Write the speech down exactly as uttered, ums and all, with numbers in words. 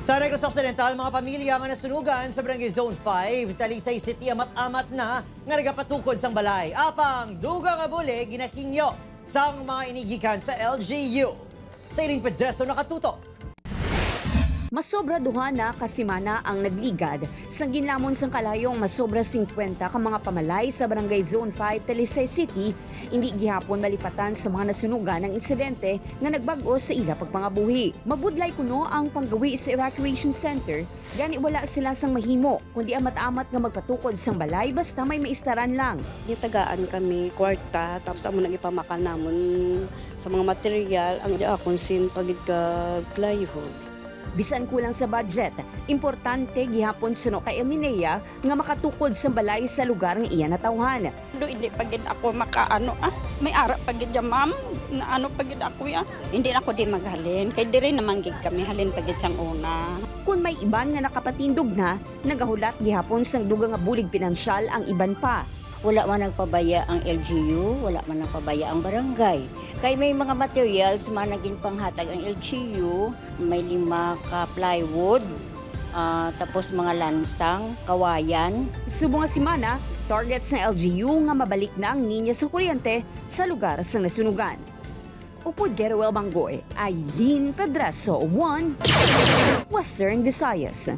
Sa Negros Occidental, mga pamilya nga nasunugan sa Barangay Zone five, Talisay City, amat-amat na nga nagapatukod sang balay. Apang dugang nga bulig ginahingyo sang mga ini gikan sa L G U. Si Eileen Pedreso nakatutok. Masobra duha na ka semana ang nagligad sang ginlamon sang kalayong masobra singkwenta ka mga pamalay sa Barangay Zone five, Talisay City, indi gihapon malipatan sa mga nasunugan ang insidente nga nagbag-o sa ila pagpangabuhi. Mabudlay kuno ang panggawi sa evacuation center, gani wala sila sang mahimo kundi amat-amat nga magpatukod sang balay basta may maistaran lang. Gitagaan kami kwarta, tapos amo nang ipamakal namon sa mga material, ang akon sin pagid ka plywood. Bisan kulang sa budget, importante gihapon suno kay Eminea nga makatukod sang balay sa lugar nga iya natawhan. Do hindi pa gid ako makaano ah. May ara pa gid ya, ma'am. Naano pa gid ako ya. Hindi na ako di maghalin. Kay diri naman gid kami halin pa gid sang una. Kun may iban nga nakapatindog na, nagahulat gihapon sang dugang nga bulig pinansyal ang iban pa. Wala man nagpabaya ang L G U, wala man nagpabaya ang barangay. Kay may mga materials man na ginpanghatag ang L G U, may lima ka plywood, ah, tapos mga lansang, kawayan. Subong nga semana, target sang L G U nga mabalik na ang linya sang kuryente sa lugar sang nasunugan. Upod kay Roel Banggoy, Eileen Pedraso, One Western Visayas.